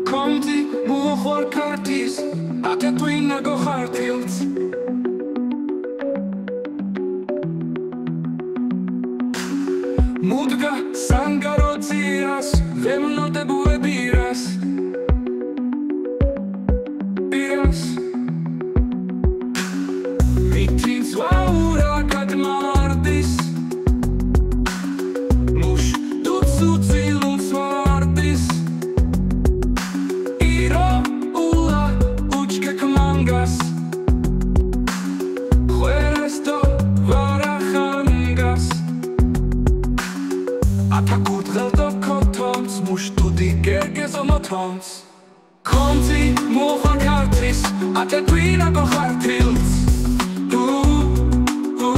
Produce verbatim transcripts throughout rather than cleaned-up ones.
Konti muxor kartis, ate twina goxartils. Mudga sangaro dziras, vemno te bue biras. Biras. Mitins vaura kadmardis. Muş dutsu dzilun svardis. Iro ula uçkek mangas. Xveresto varaxangas. Ata kudğel do kotons, muş dudi gergez omotons. Konti muxor kartis, ate twina goxartils. U, u, u,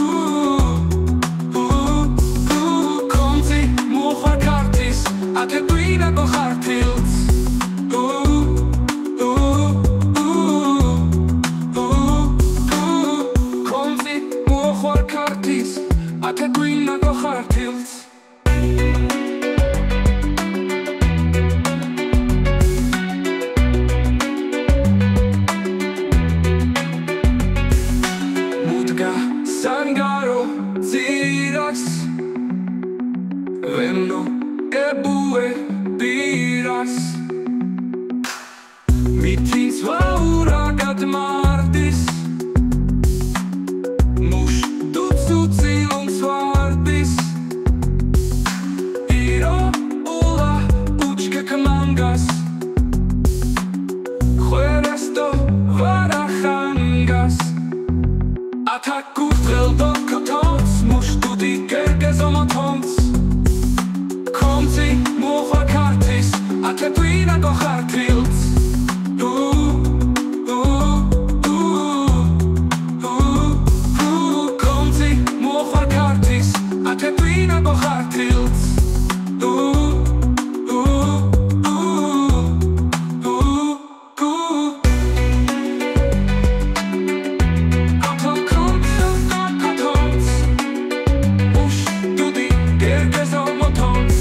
u, u. Konti muxor kartis, ate twina goxartils. U, u, u, u, u. Konti muxor kartis, ate twina goxartils. Mudga sangaro dziras, vemno te bue biras. Mitins vaura kadmardis. Muş dutsu dzilun svardis. Iro ula uçkek mangas. Xveresto varaxangas. Ata kudğel do kotons, muş dudi gergez omotons. Konti muxor kartis, ate twina goxartils. U, u, u, u, u. Konti muxor kartis, ate twina goxartils. U, u, u, u. Ku. Katon, katon, katon. Uş, dudi, gergez omotons.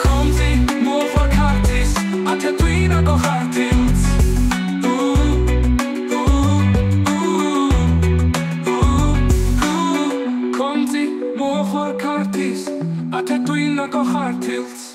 Konti muxor kartis, ate twina goxartils. U, u, u, u, u. Konti muxor kartis, ate twina goxartils.